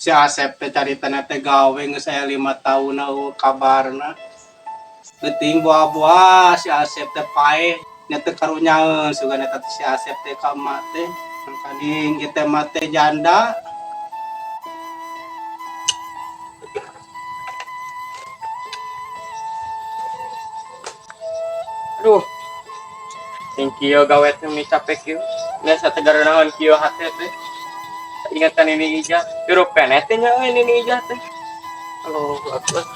Si Asep teh caritana teh gawe geus aya 5 tahun euweuh kabarna. Geuting buah-buah si Asep teh paeh nya teu karunyaeun sugan eta teh si Asep teh ka emak teh. Mangkaning ieu teh emak teh janda. Aduh. Sing kieu gawe teh meni capek kieu. Biasa teh garanaon kieu hate teh. Ingatan ini ijah. Hirup keneh teh nya euy nini ijah teh. Allahu Akbar.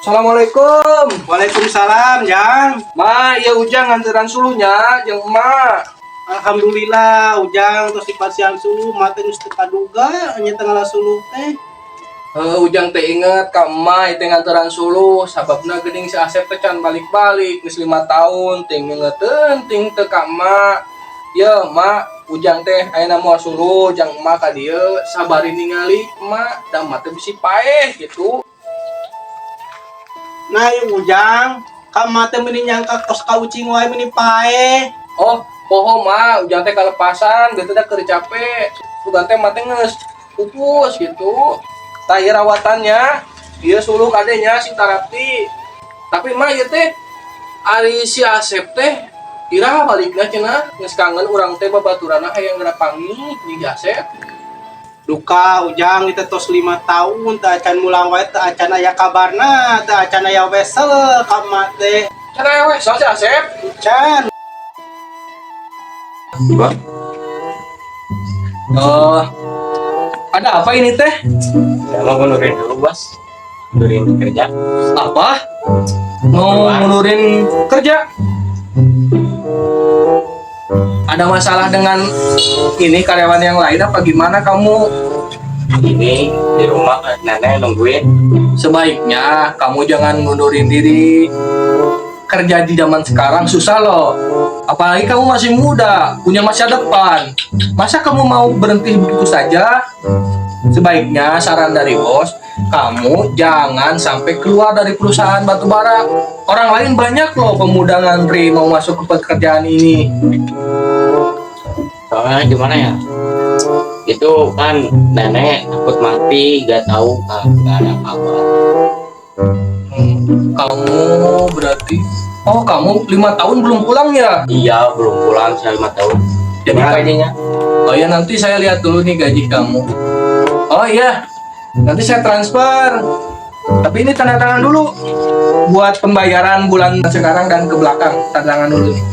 Assalamualaikum. Waalaikumsalam, Jang. Ma, ya Ujang nganteran suluhnya jeung emak. Alhamdulillah, Ujang tos dipasihan suluh, emak teh geus teu kaduga nya teh ngalah suluh teh. Heuh, Ujang teh inget ka emak teh nganteran suluh, sababna geuning si Asep teh can balik-balik geus 5 tahun ting ngingeteun ting teu ka emak. Ye, emak, Ujang teh ayeuna moal suluh jang emak ka dieu sabari ningali emak da emak teh bisi paeh gitu. Nah, ieu Ujang, ka emak teh meuni nyangka kos ka ucing wae meuni paeh. Oh, poho mah, Ujang teh kalepasan, beuteung teh keur capek. Sugan teh emak teh geus pupus gitu. Tah ieu rawatannya, ieu suluh kadenya sing tarapti. Tapi mah ieu teh ari si Asep teh iraha balikna cenah geus kangen urang teh babaturanna hayang geura panggih jeung si Asep. Duka Ujang itu tos 5 tahun teu acan mulang wae teu acan aya kabarna teu acan aya wesel ka emak teh. Can aya wesel si Asep? Can. Bang. Oh, ada apa ini teh? Saya mau ngundurin dulu, Bos. Ngundurin kerja. Apa? Mau ngundurin kerja? Ada masalah dengan ini karyawan yang lain apa gimana kamu? Ini di rumah nenek nungguin. Sebaiknya kamu jangan ngundurin diri. Kerja di zaman sekarang susah loh. Apalagi kamu masih muda, punya masa depan. Masa kamu mau berhenti begitu saja? Sebaiknya saran dari bos, kamu jangan sampai keluar dari perusahaan batubara. Orang lain banyak loh pemuda ngantri mau masuk ke pekerjaan ini. Soalnya gimana ya? Itu kan nenek takut mati, gak tahu kan, gak ada kabar. Kamu berarti, oh kamu 5 tahun belum pulang ya? Iya, belum pulang saya 5 tahun. Jadi Gimana gajinya? Oh iya, nanti saya lihat dulu nih gaji kamu. Oh iya, nanti saya transfer. Tapi ini tanda tangan dulu buat pembayaran bulan sekarang dan ke belakang. Tanda tangan dulu nih.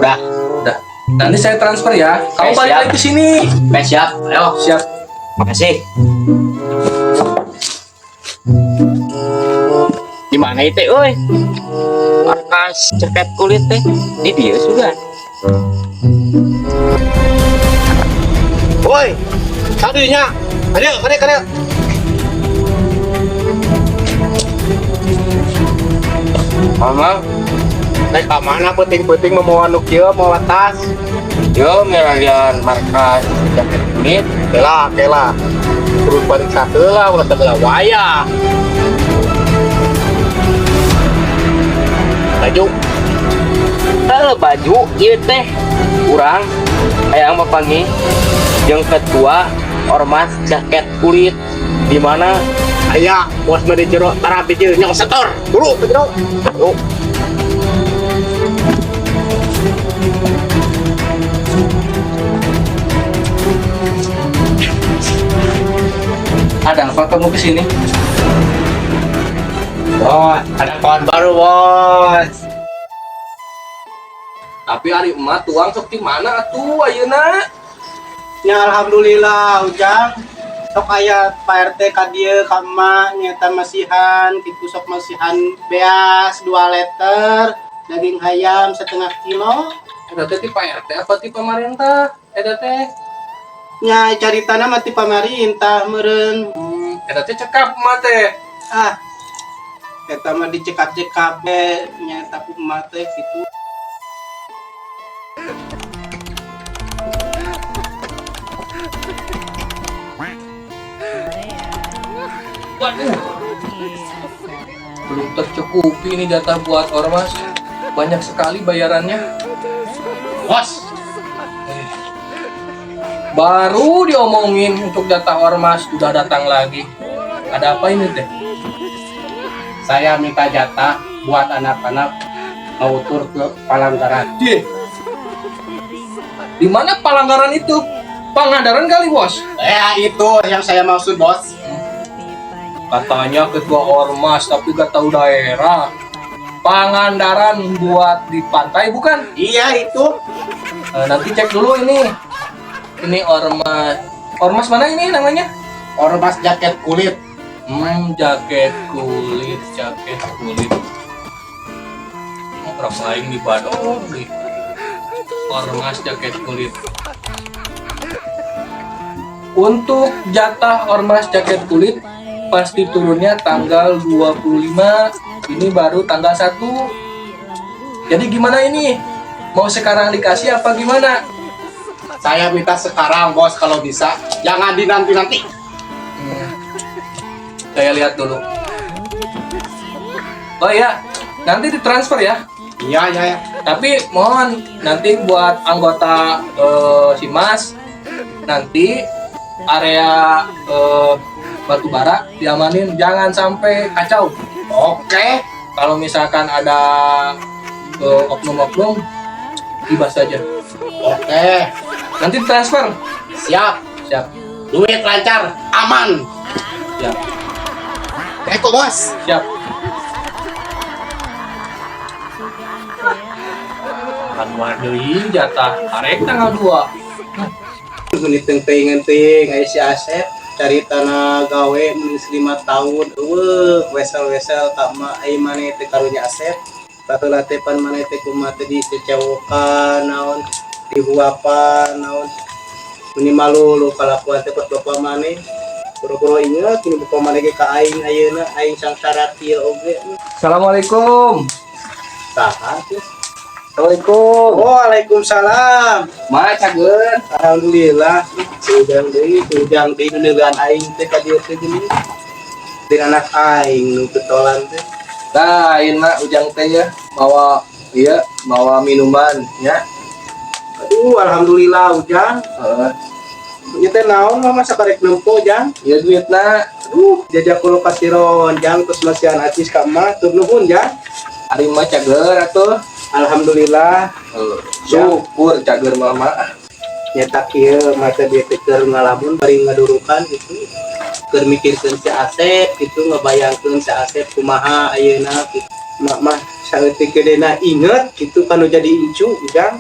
Udah. Udah. Nanti saya transfer ya. Kamu Oke, balik siap. lagi ke sini. Oke, siap. Ayo. Siap. Makasih. Di mana itu, oi? Markas jaket kulit teh. Di dia juga. Woi, tadinya. Ayo, kade, kade. Mama, Naik ka mana peuting-peuting membawa nu kieu, mawa tas? Yo, ngalian markas jaket kulit. Kela, kela. Terus balik sakeula, ulah segala wayah. Baju. Halo baju ieu teh urang hayang papanggih jeung ketua ormas jaket kulit di mana aya bos mah di jero tarap di jero nyok setor. Buru ke jero. Yuk. Ada apa kamu kesini? Bos, ada kawan baru, bos. Tapi ari emak tuang sok di mana atuh ayeuna? Ya alhamdulillah Ujang. Sok aya Pak RT ka dieu ka emak nyata masihan kitu sok masihan beas 2 liter, daging ayam setengah kilo. Eta teh ti Pak RT apa ti pamarentah? Eta teh. Nya caritana mah ti pamarentah meureun. Eta teh cekap emak teh. Ah. Eta mah dicekap-cekap we nyata ku emak teh kitu. Waduh, Belum tercukupi ini jatah buat ormas. Banyak sekali bayarannya. Bos, Baru diomongin untuk jatah ormas udah datang lagi. Ada apa ini teh? Saya minta jatah buat anak-anak mau tur ke Palanggaran. Di. Di mana Palanggaran itu? Pangandaran kali, Bos. Ya, itu yang saya maksud, Bos. Katanya ketua ormas tapi gak tahu daerah. Pangandaran buat di pantai bukan? Iya, itu. Nanti cek dulu ini. Ini ormas. Ormas mana ini namanya? Ormas jaket kulit. Jaket kulit, jaket kulit. Oh, berapa lain di Badung nih. Ormas jaket kulit. Untuk jatah ormas jaket kulit pasti turunnya tanggal 25, ini baru tanggal 1. Jadi gimana ini? Mau sekarang dikasih apa gimana? Saya minta sekarang, Bos, kalau bisa. Jangan dinanti-nanti. Saya lihat dulu. Oh iya, nanti ditransfer ya. Iya. Tapi mohon nanti buat anggota si Mas, nanti area batubara diamanin, jangan sampai kacau. Oke. Kalau misalkan ada oknum-oknum, ibas saja. Oke. Nanti transfer. Siap. Siap. Duit lancar, aman. Siap. Eko, Bos. Siap. Kan deui jatah arek tanggal 2. Meni teuing aya si Asep caritana gawe geus 5 tahun euweuh wesel-wesel ka emak. Ai maneh teh karunya Asep, baheula teh pan maneh teh kumaha teh, dicecawokan naon, dihuapan naon, meni malu lu kalakuan teh pas bapak maneh. Pura-pura inget ini bapak maneh ge ka aing, ayeuna aing sangsara kieu oge. Assalamualaikum. Saha tuh? Assalamualaikum. Waalaikumsalam. Ma, cager? Alhamdulillah, ujang deui, ujang deui nu neuleun aing teh ka dieu teh geuning. Dengan anak aing nu betolan teh. Nah, ini mah ujang teh ya, bawa iya, bawa minuman ya. Aduh, alhamdulillah, Ujang. Heeh. Ieu teh naon mah, masa karek nempo, Jang? Iya, duitna. Aduh, jajak kulo kasiron, Jang, terus masihan acis ka emak, tur nuhun, Jang. Ari mah cager atuh. Alhamdulillah. Heuh, syukur cager mama. Nyata kieu mata dia teh keur ngalamun bari ngadurukan gitu. Keur mikirkeun si Asep gitu, ngebayangkeun si Asep kumaha ayeuna gitu. Mak mah saeutik gedena inget gitu kanu jadi incu, Ujang.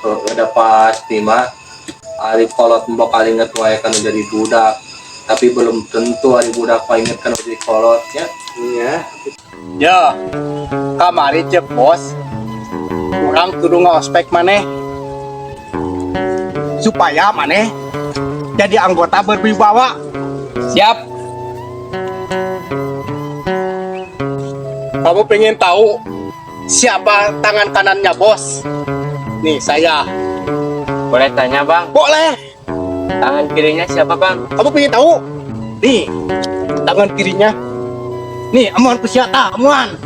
Oh, udah pasti mah. Ari kolot mbok kali inget wae kan jadi budak. Tapi belum tentu ari budak mah inget kan jadi kolot ya. Iya. Ya, kamari cek bos, urang kudu ngospek maneh supaya maneh jadi anggota berwibawa. Siap. Kamu pengen tahu siapa tangan kanannya bos? Nih saya. Boleh tanya, Bang? Boleh. Tangan kirinya siapa, Bang? Kamu pengen tahu? Nih, tangan kirinya. Nih, amuan kusiata, amuan.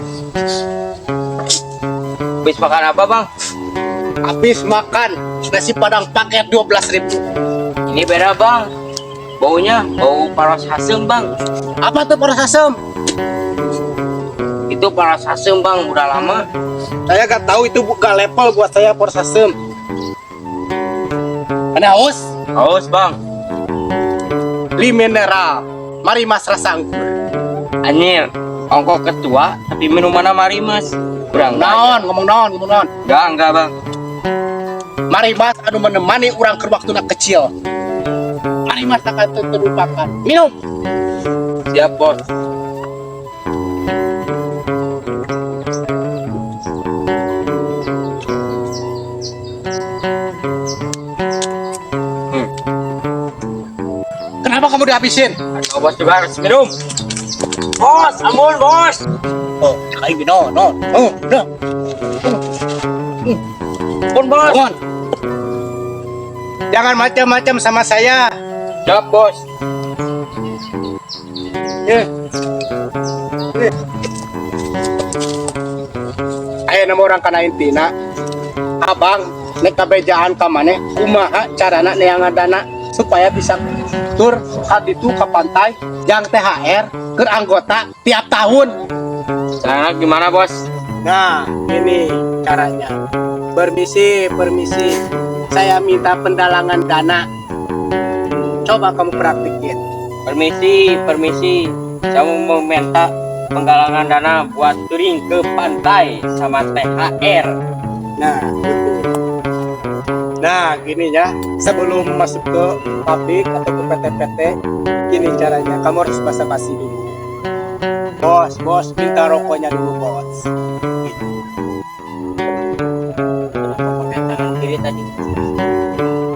Habis makan apa, Bang? Habis makan nasi padang paket 12.000. Ini beda, Bang. Baunya bau paros hasem, Bang. Apa tuh paros asem? Itu paros hasem, Bang, udah lama. Saya gak tahu, itu bukan level buat saya paros asem. Anda haus? Haus, Bang. Li mineral. Mari mas rasa anggur. Anjir, ongko ketua tapi minuman mari mas. Kurang Naon, ngomong naon, ngomong naon. Enggak, Bang. Mari mas anu menemani urang ke waktu kecil. Mari mas akan terlupakan. Minum. Siap, Bos. Kenapa kamu dihabisin? Atau bos juga harus minum. Bos, ampun, Bos. Oh, kayak gini, no, no, no, no. Ampun, Bos. Bangun. Jangan macam-macam sama saya. Siap, Bos. Eh. Ayo nama urang kana intina. Abang, nek kabejaan ka maneh, kumaha carana neangan dana supaya bisa tur ka ditu ka pantai jang THR ke anggota tiap tahun. Caranya gimana, Bos? Nah, ini caranya. Permisi, permisi. Saya minta pendalangan dana. Coba kamu praktikin. Permisi, permisi. Saya mau meminta penggalangan dana buat touring ke pantai sama THR. Nah, gitu. Nah, gini ya. Sebelum masuk ke pabrik atau ke PT-PT, gini caranya. Kamu harus basa-basi dulu. Bos, bos, minta rokoknya dulu, bos. Gitu. Kenapa pakai tangan kiri tadi?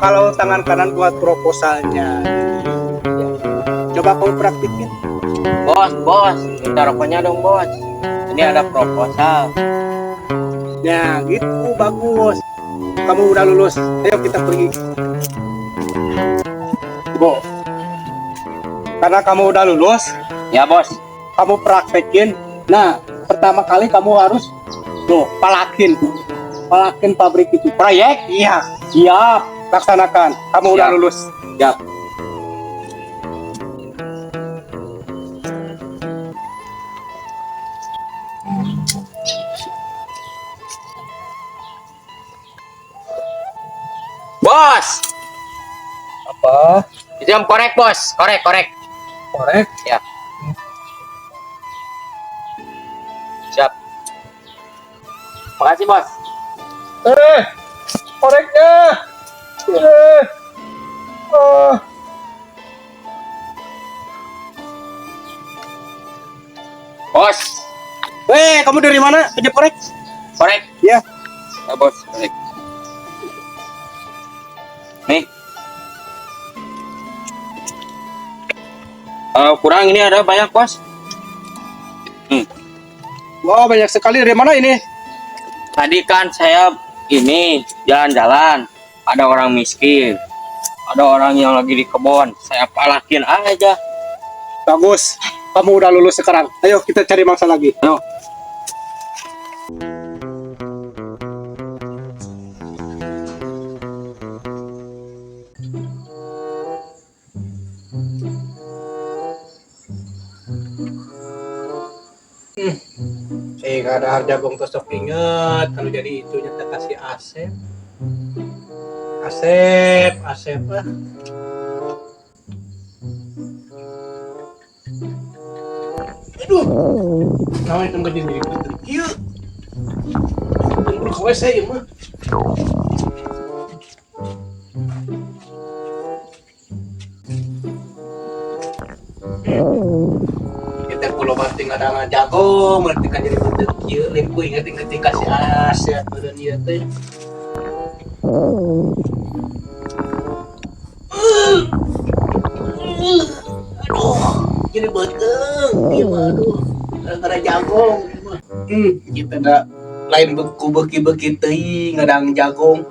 Kalau tangan kanan buat proposalnya. Gitu. Coba kamu praktikin. Bos, bos, minta rokoknya dong, Bos. Ini ada proposal. Nah, gitu bagus. Kamu udah lulus. Ayo kita pergi. Bo. Karena kamu udah lulus, Ya, Bos. Kamu praktekin. Nah, pertama kali kamu harus tuh palakin. Palakin pabrik itu. Proyek? Iya, Siap. Laksanakan. Kamu udah Siap. Lulus. Siap. Bos, Apa? Itu yang korek, Bos. Korek, korek. Korek? Ya. Siap. Makasih, Bos. Eh, koreknya. Eh. Oh. Bos, Weh, kamu dari mana? Pinjam korek? Korek. Iya. Ya, Bos, korek. Nih. Kurang ini ada banyak, Bos. Wow, banyak sekali. Dari mana ini? Tadi kan saya ini jalan-jalan, ada orang miskin, ada orang yang lagi di kebun, saya palakin aja. Bagus. Kamu udah lulus sekarang. Ayo kita cari mangsa lagi. Ayo. Eh, kada jagung tusuk inget kalau jadi itu nyata kasih Asep. Asep, Asep ah. Aduh. Nah, itu enggak jadi Iya. Tunggu ke WC ya mah. Kita kulo banting ada jago, berarti kan jadi bentuk kieu limpu inget inget dikasih Asep dan ieu teh. Aduh, jadi beuteung ieu mah aduh. Gara-gara jagung ieu mah. Kita da lain beku beuki-beuki teuing ngadang jagung.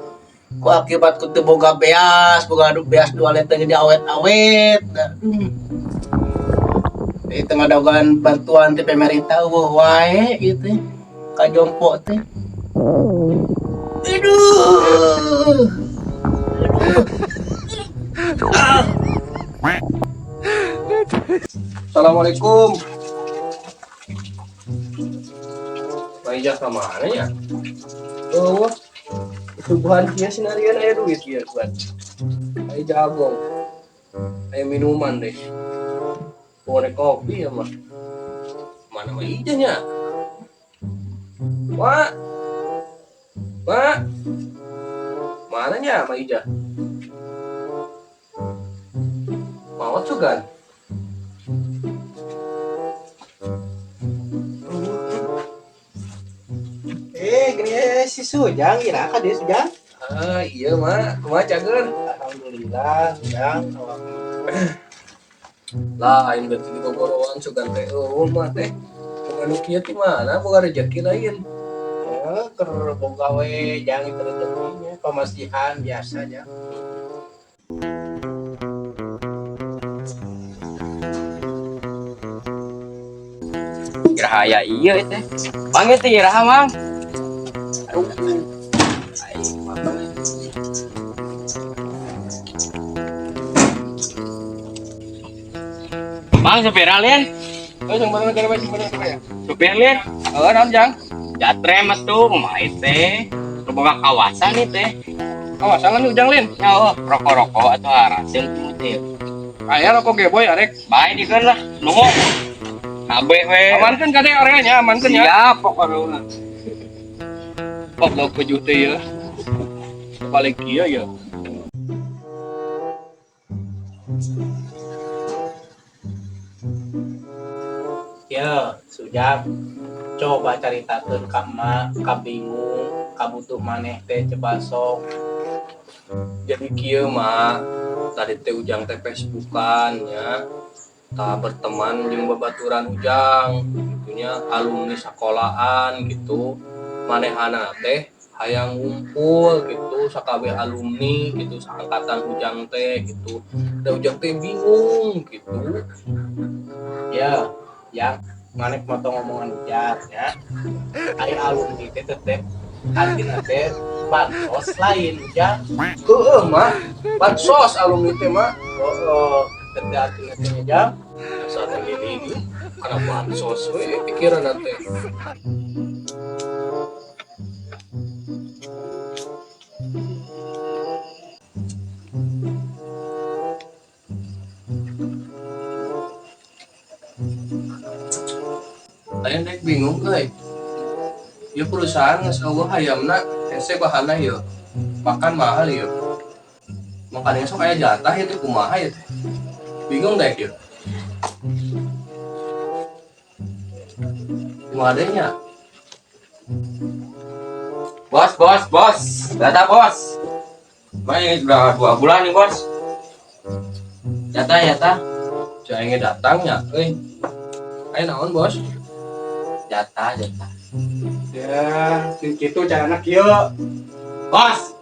Ku akibat ku teu boga beas, boga adu beas 2 liter jadi awet-awet. Aduh. Di tengah dagan bantuan ti pemerintah euweuh wae gitu. Kajompo teh. Aduh. Aduh. Assalamualaikum. Pak Ijah ke mana ya? Oh, suguhan kieu sinarian aya duit kieu buat. Aya jagung. Aya minuman deh. Boleh kopi ya mah. Mana mah Ijahnya? Wak. Wak. Mana nya Mak Ijah? Maot sugan. Eh, gini si Sujang, kira ka dia Sujang? Ah, iya mak, kumaha cager? Alhamdulillah, Sujang. Lain berarti di bogoroan sugan teh eueuh mah teh. Boga nu kieu ti mana boga rezeki lain. Eh, keur boga we jang itu rezekinya, pamasihan biasa jang. Iraha aya ieu teh. Mang, ieu teh iraha, Mang? Aduh. Aing mah. Mang, supir alien. Eh, sing mana negara bae, sing mana negara ya? Supir alien. Oh, naon, Jang? Jatre mah tuh kumaha ieu teh? Boga kawasan ieu teh. Awas, angan Ujang lin. Ya, oh, rokok-rokok atau haraseun teh. Aya rokok geboy arek. Bae dikeun lah, nunggu. Kabeh we. Amankeun kade areanya, amankeun ya. Siap pokoknya. Goblok pejuh teh ya. Balik kieu ya. Ya, Sujang. Coba caritakeun ka emak, ka bingung, ka butuh maneh teh coba sok. Jadi kieu mah tadi teh Ujang teh Facebookan nya. Tah berteman jeung babaturan Ujang gitunya, alumni sekolahan gitu. Manehana teh hayang ngumpul gitu sakabeh alumni gitu saangkatan Ujang teh gitu. Da Ujang teh bingung gitu. Ya, yang maneh motong omongan Ujang ya. Ari alumni teh teh artina teh bansos lain Ujang. Heeh mah, bansos alumni teh mah. Oh, teh artina teh Ujang. Saat ini karena bansos we pikiran teh. Aing rek bingung euy. Ieu perusahaan geus eueuh hayamna hese bahanna ieu. Makan mahal ieu. Makanya sok aya jatah ieu teh kumaha ieu teh. Bingung deh ieu. Kumaha deui nya? Bos, bos, bos. Data bos. Mana ini sudah 2 bulan nih bos. Jatah, jatah. Cai datangnya euy. Aya naon bos? Jatah, jatah. Ya, sing kitu carana kieu. Bos.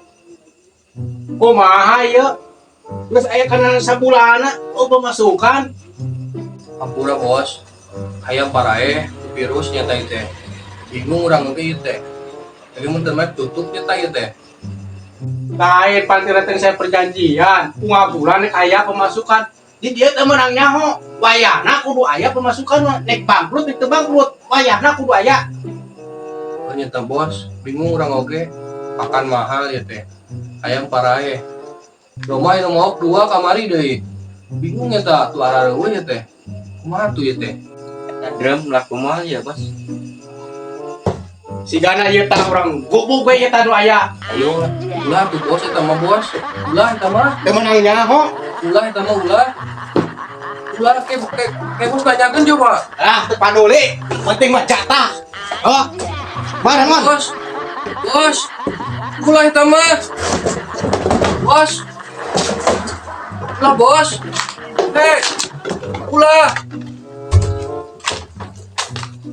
Kumaha ieu? Geus aya kana sabulanna oh pemasukan. Hampura bos. Hayam paraeh virus nyata ieu teh. Bingung urang oge ieu teh. Jadi mun teu mah tutup nyata ieu teh. Lain pantiran saya perjanjian, unggal bulan nek aya pemasukan. Di dieu teh meunang nyaho, wayahna kudu aya pemasukan mah. Nek bangkrut nek teu bangkrut, wayahna kudu aya. Oh nyata bos, bingung urang oge. Makan mahal ya teh. Hayam paraeh. Roma anu maok dua kamari deui. Bingung ya ta, tuh arareueuh ya teh. Kumaha tuh ya teh? Drum lah kumaha ya bos. Sigana ieu tah urang gubuk we ieu tah nu aya. Ayo lah, ulah tuh bos eta mah bos. Ulah eta mah, Teu meunang nyaho. Ulah eta mah ulah. Ulah ke ke ke bos nanyakeun coba. Ah, teu paduli. Penting mah jatah. Oh. Barengan. Bos. Bos. Ulah eta mah. Bos. Ulah bos. Hei. Ulah.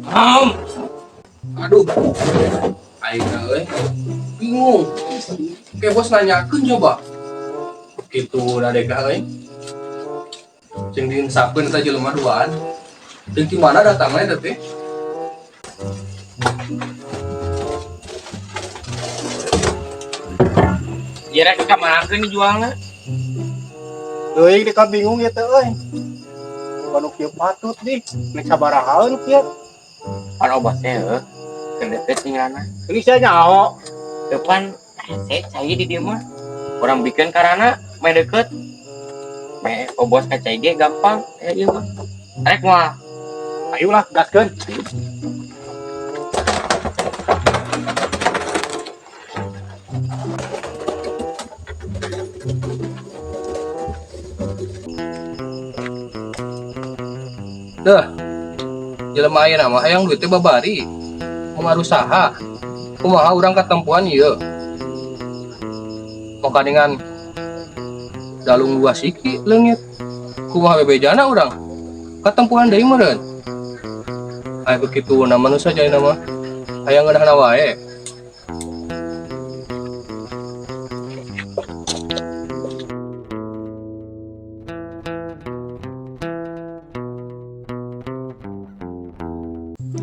Am. Aduh. Aing euy. Bingung. Ke bos nanyakeun coba. Kitu nadeka euy. Sing diinsapkeun eta jelema duaan. Jeung di mana datangna eta teh? Ieu rek ka mana dijualna? Teuing deka bingung ieu teh euy. Banu kieu patut nih, nek sabarahaeun kieu. Pan obat teh heuh. Keur deket tinggalna. Ini saya nyaho. Depan hese cai di dieu mah. Urang bikin karana main deket. Me obos ka cai ge gampang aya ieu mah. Rek moal. Ayolah gaskeun. Dah. Jelema ayeuna mah hayang duit teh babari. Kumaha usaha. Kumaha urang katempuan ieu. Maka dengan dalung dua siki leungit. Kumaha bebejana urang? Katempuan deui meureun. Aya begitu na manusia jadi nama. Hayang ngeunahna wae.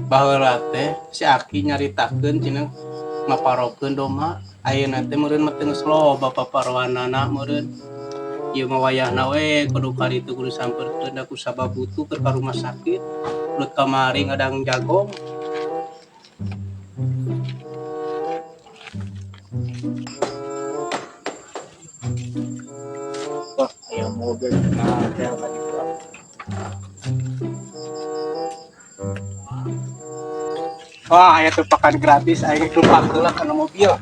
Baheula teh si Aki nyaritakeun cenah maparokeun domba. Ayeuna teh meureun mah teu geus loba paparoanana meureun. Ieu mah wayahna we kudu karitu kudu samperkeun da ku sabab butuh keur ka rumah sakit. Lut kamari ngadang jagong. Wah, aya mobil nah teh tadi. Wah, aya tumpakan gratis, aing tumpak heula kana mobil.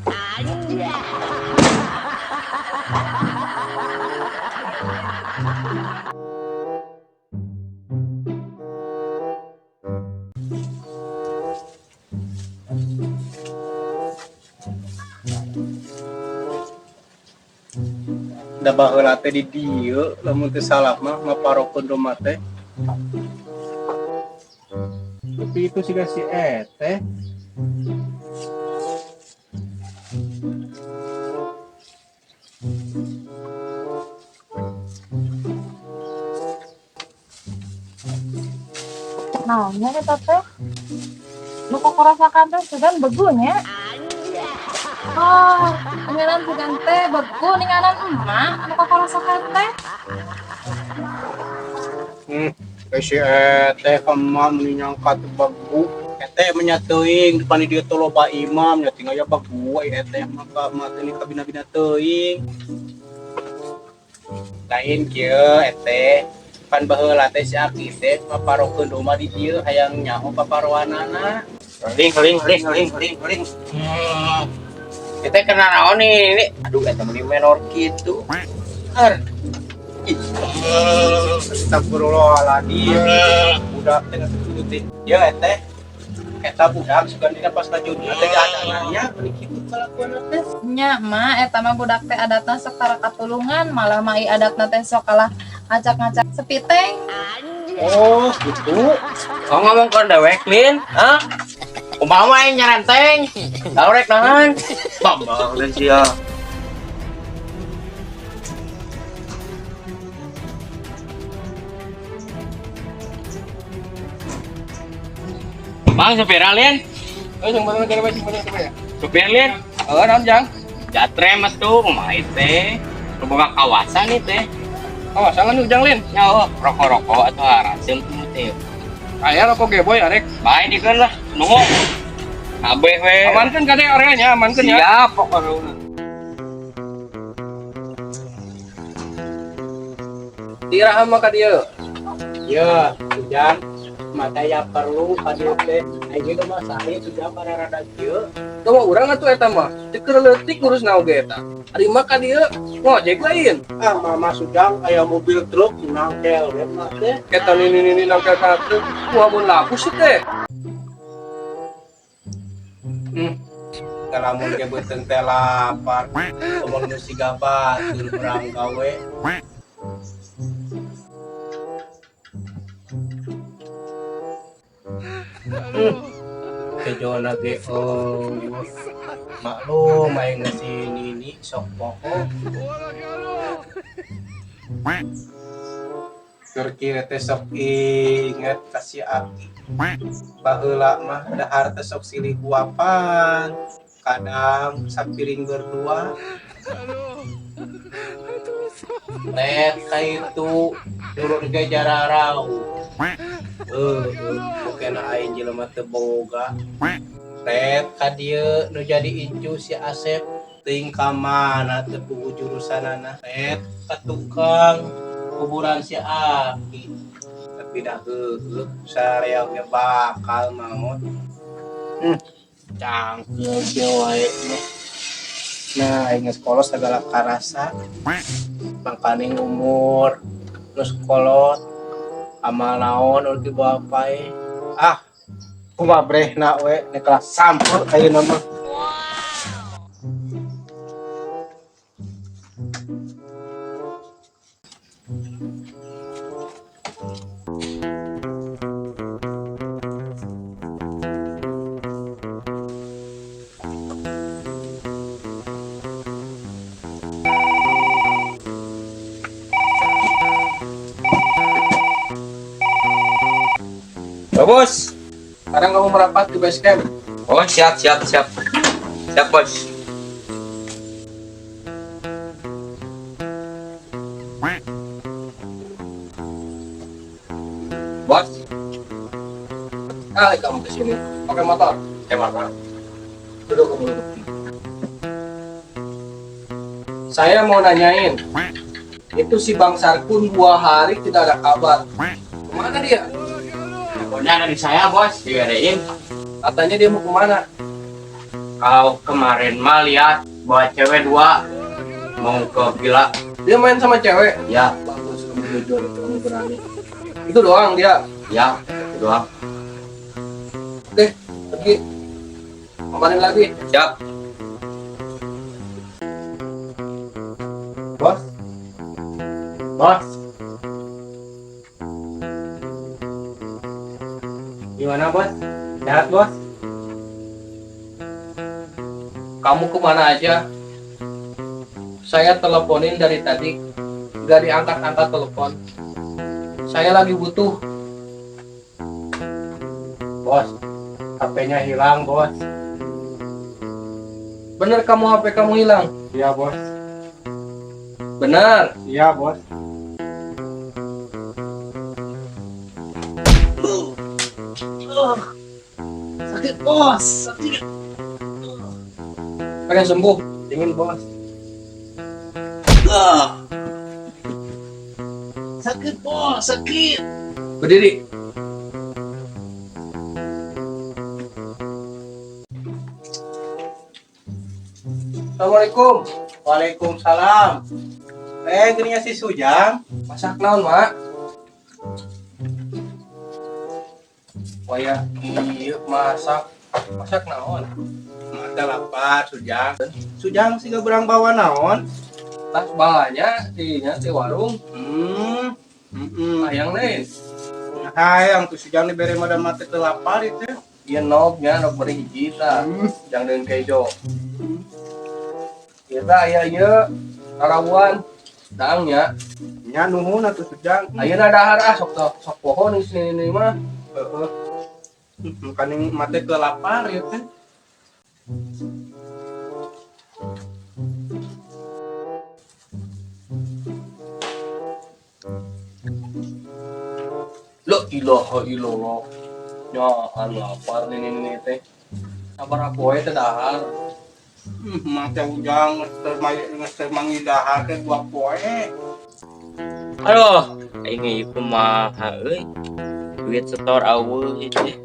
Da baheula teh di dieu lamun teu salah mah maparokeun domba teh. Tapi itu sih si teh. Naonnya eta teh? Nu kokorosakan teh sugan begunya. Oh, ngeunaan sugan teh begu ninganan emak nu kokorosakan teh. Si teh kema meuni nyangka teh begu. Teh menya teuing depan di dieu teh loba imam nya tinggal ya begu we teh mah ka mah teh kabina-bina teuing. Lain kieu teh pan baheula teh si Aki teh paparokeun domba di dieu hayang nyaho paparoanana. Ling ling ling ling ling ling. Kita kena naon nih ini? Aduh, eta meni menor kitu. Er. Astagfirullahaladzim. Budak teh geus kitu teh. Ya teh. Eta budak sugan dina pas lajuna teh adanannya meni kitu kalakuanna teh. Nya mak eta mah budak teh adatna sok tara katulungan, malah mah ieu adatna teh sok kalah ngacak-ngacak sepiteng. Oh, gitu. Oh, ngomong ke dewek, Lin. Hah? Kumaha mah aing nyarenteng? Lalu rek nahan. Bambang dan sia. Bang, supir Lin. Eh, sing bener kene sing bener kene ya. Supir Lin. Oh, naon jang? Jatre mah tuh, kumaha teh. Boga kawasan nih teh. Oh, sangan ujang Lin. Ya, oh, rokok-rokok atau harasem tuh teh. Aya rokok geboy arek. Baik dikeun lah, nunggu. Kabeh we. Amankeun kade areanya, amankeun ya. Siap pokoknya. Tiraha mah ka dieu. Ya, ujang. Mata ya perlu ka dieu teh. Aing ge mah sahe sudah para rada kieu. Teu urang atuh eta mah. Teu keur leutik ngurus naon ge eta. Ari mah ka dieu ngojek lain. Ah, mama sujang aya mobil truk nangkel we mah teh. Eta nini-nini nangkel ka truk, kumaha mun laku sih teh. Kalamun ge beuteung teh lapar. Komo nu siga batur urang gawe. Kejona ge oh. Maklum aing si Nini sok poho. Keur kieu teh sok inget ka si Aki. Baheula mah dahar teh sok silih huapan. Kadang sapiring berdua. Net ka itu nurut ge jararau. Mungkin aing jelema teu boga. Ret ka dieu nu jadi incu si Asep teuing ka mana teu puguh jurusanana. Ret ka tukang kuburan si Aki. Tapi dah heueuh sareal ge bakal maot. Cangkeul kieu wae mah. Nah, aing geus kolot sagala karasa. Mangkaning umur geus kolot amal naon urang dibawa pae. Ah, kumaha brehna we nek kelas sampur ayeuna mah. Bagus. Sekarang kamu merapat di base camp. Oh, siap, siap, siap. Siap, bos. Bos, Kali kamu ke sini. Pakai motor. Motor. Duduk kamu duduk. Saya mau nanyain. Itu si Bang Sarkun 2 hari tidak ada kabar. Kemana dia? Handphonenya ada di saya, bos. Digadein. Katanya dia mau kemana? Kalau kemarin mah lihat bawa cewek 2 mau ke villa. Dia main sama cewek? Ya. Bagus, kamu jujur, kamu berani. Itu doang dia? Ya, itu doang. Oke, pergi. Kemarin lagi. Siap. Bos. Bos. Gimana, Bos? Sehat, Bos? Kamu kemana aja? Saya teleponin dari tadi, nggak diangkat-angkat telepon. Saya lagi butuh. Bos, HP-nya hilang, Bos. Bener kamu HP kamu hilang? Iya, Bos. Benar? Iya, Bos. Sakit, Bos. Sakit. Pengen sembuh? Dingin, Bos. Sakit, Bos. Sakit. Berdiri. Assalamualaikum. Waalaikumsalam. Gini si Sujang. Masak naon, Mak? Waya, iya masak. Masak naon? Mata lapar, Sujang. Sujang sih gak berang bawa naon. Tas balanya di nya di warung. Hayang nih. Hayang tuh Sujang dibere modal mati teu lapar itu. Iya nog nya nog beri hiji tah. Jang deun kejo. Kita aya ieu karawuan daang nya. Nya nuhun atuh Sujang. Ayeuna dahar ah sok sok poho nih sini ini mah. Heeh. Kaning mati teu lapar ya teh. La ilaha illallah. Ya, anu lapar nih nih teh. Sabar poe teh dahar. Mate ujang geus teu manggih dahar teh 2 poe. Aduh, aing ieu kumaha euy. Duit setor eueuh ieu teh.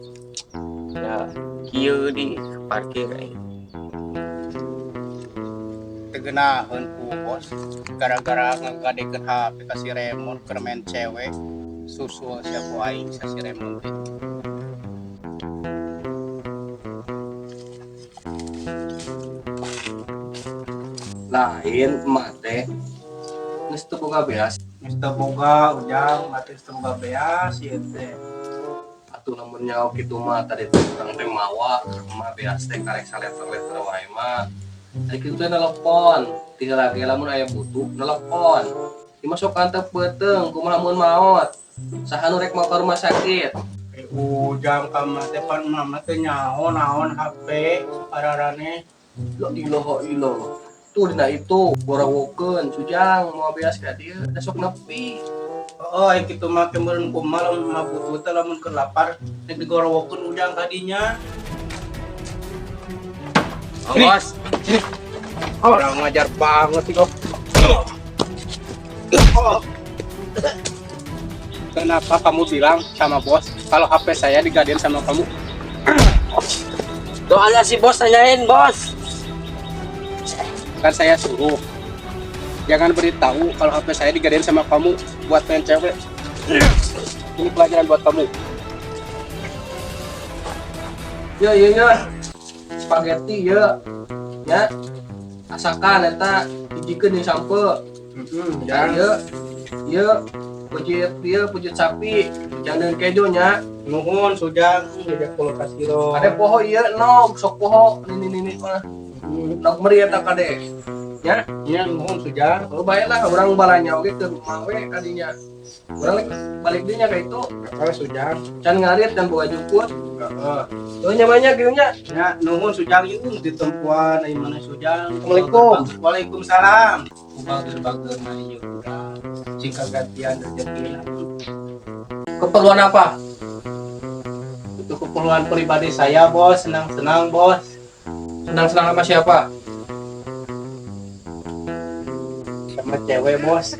Ya, kieu di parkir aing. Tegenaheun ku bos gara-gara ngagadekeun HP ka si Remon keur main cewek. Susul sia ku aing sa si Remon teh. Lain mate. Geus teu boga beas. Geus teu boga ujang, mate geus teu boga beas ieu teh. Atuh lamun nyaho kitu mah tadi teh urang teh mawa mah beas teh karek saleter-leter wae mah. Ari kitu teh nelepon, tinggal lagi lamun aya butuh nelepon. Ieu mah sok antep beuteung kumaha mun maot. Saha nu rek mawa ka rumah sakit? Ujang ka mah teh pan mama teh nyaho naon HP ararane. La ilaha illallah. Tuh dina itu borawokeun Sujang moal beas ka dieu da sok nepi. Oh, ai kitu mah ke meureun kumaha lamun mah butuh teh lamun keur lapar rek digorowokeun ujang ka dinya. Oh, bos. Sini. Orang ngajar banget sih kok. Kenapa kamu bilang sama bos kalau HP saya digadein sama kamu? Doanya si bos nanyain, bos. Kan saya suruh. Jangan beritahu kalau HP saya digadein sama kamu buat main cewek. Ini pelajaran buat kamu. Ya, ya, ya. Spaghetti ya. Ya. Asakan eta hijikeun jeung sampeu. Jangan. Ya, ya. Pujit dia, pujit sapi. Jangan dengan kejo nya. Nuhun Sujang, ngajak kulkas kilo. Kade poho ieu nog, sok poho nini nini mah. Nog meri eta kade. Ya, Nya nuhun Sujang. oh baiklah urang balanya oge ke rumah we kadinya. Urang balik dinya ka itu. Heeh, Sujang. Can ngarit dan boga jukut. Heeh. Tuh nyamannya kieu nya. Ya, nuhun Sujang ieu ditempuan ari mana Sujang. Assalamualaikum. Waalaikumsalam. Bager-bager mah ieu urang. Sing kagantian rezekina. Keperluan apa? Itu keperluan pribadi saya, Bos. Senang-senang, Bos. Senang-senang sama siapa? Sama cewek, Bos.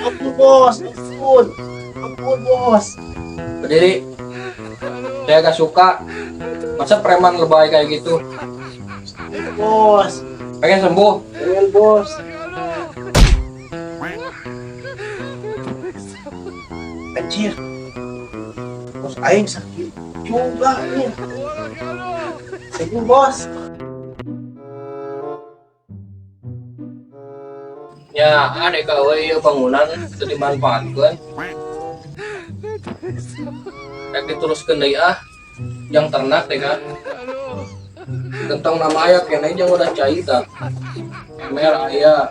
Ampun, Bos. Ampun. Ampun, Bos. Berdiri. Saya gak suka. Masa preman lebay kayak gitu? Bos. Pengen sembuh? Pengen, Bos. Anjir. Bos aing sakit juga nih. Sembuh, Bos. Ya, ada gawe ieu bangunan teu dimanfaatkeun. Rek diteruskeun deui ah. Yang ternak deh kan. Gentong nama aya keneh jeung udah cai tah. Emer aya.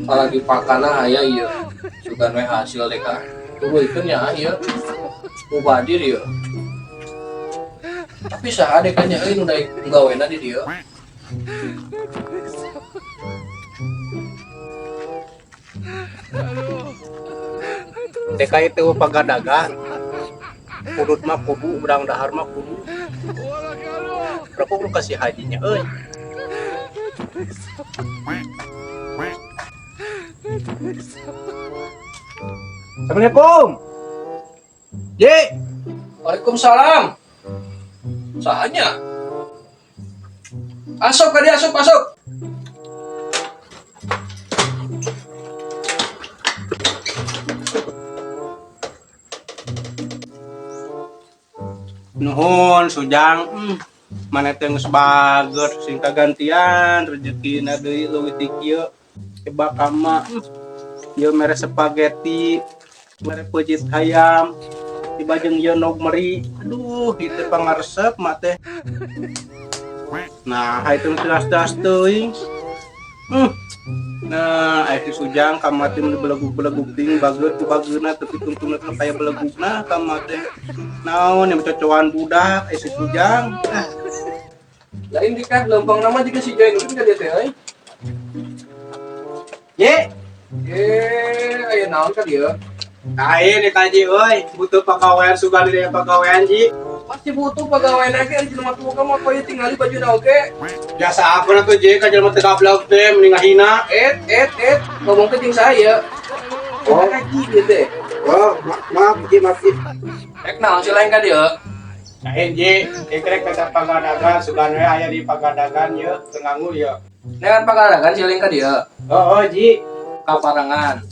Apalagi pakana aya ieu. Sugan we hasil deh kan. Tuluikeun nya ah ieu. Mubadir ieu. Tapi saha deh kan nya euy nu daek gawena di dieu. TKI itu pagadagan. Kudut mah kudu, udang dahar mah kudu. Berapa lu kasih hajinya, euy? Assalamualaikum. Ji, Waalaikumsalam. Sahanya. Asup ka dia, asup, asup. Nuhun Sujang. Mana teh geus bager sing kagantian rezekina deui leuwih ti kieu. Coba kama. Ieu mere spaghetti, mere peujeut hayam, tiba jeung ieu nog meri. Aduh, ieu teh pangaresep mak teh. Nah, itu jelas-jelas teuing. Nah, aya si Sujang kamari teh mun belegug-belegug ting bager ku bageurna tapi tungtungna teh kaya belegugna kamari teh. Naon yang cocoan budak aya si Sujang. Ah, Lain di kan lempang nama juga si Joy ka dia teh euy. Ye, Eh, aya naon ka dia? lain eta ji euy, butuh pagawean sugan deui pagawean ji. Pasti butuh pegawai lagi ari jelema tua kamu apa ya tingali baju na oge. Biasa aku na tuh ji ka jelema teu gablek teh mending ngahina. Et et et ngomong ke jeung saya. Oh. Oh, kaji gitu teh. Oh, maaf ji, maaf ji. Rek naon sih lain ka dia? Lain ji, ieu kata pagadagan sugan we aya di pagadagan ye, teu nganggu ye. Nean pagaragan sih lain ka dia. Oh, oh ji. Kaparangan.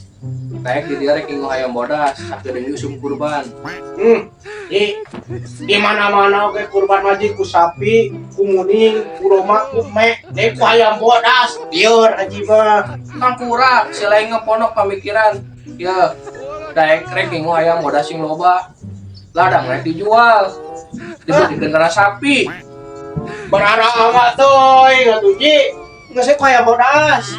Rek di dia rek ngingu hayam bodas, sakedeung usum kurban. Ji, di mana-mana oge kurban mah ji ku sapi, ku muning, ku roma, ku me, deui ku hayam bodas. Lieur haji mah. Kangkura si lain ngeponok pamikiran. Ya, daek rek ngingu hayam bodas sing loba. Ladang rek dijual. Dibeli generasi sapi. Berharap amat tuh, atuh ji. Geus ku hayam bodas.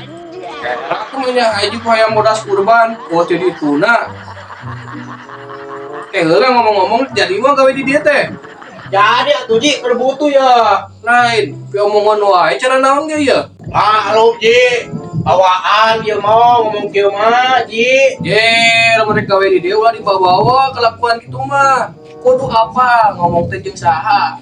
Aku punya haji ku hayam bodas kurban, oh jadi tuna. Heula ngomong-ngomong jadi mah gawe di dieu teh. Jadi atuh ji keur butuh ya. Lain, pi omongan wae cara naon ge ya? Maklum ji, bawaan ieu mah ngomong kieu mah ji. Ye, lamun rek gawe di dieu ulah dibawa-bawa kelakuan kitu mah. Kudu apa ngomong teh jeung saha?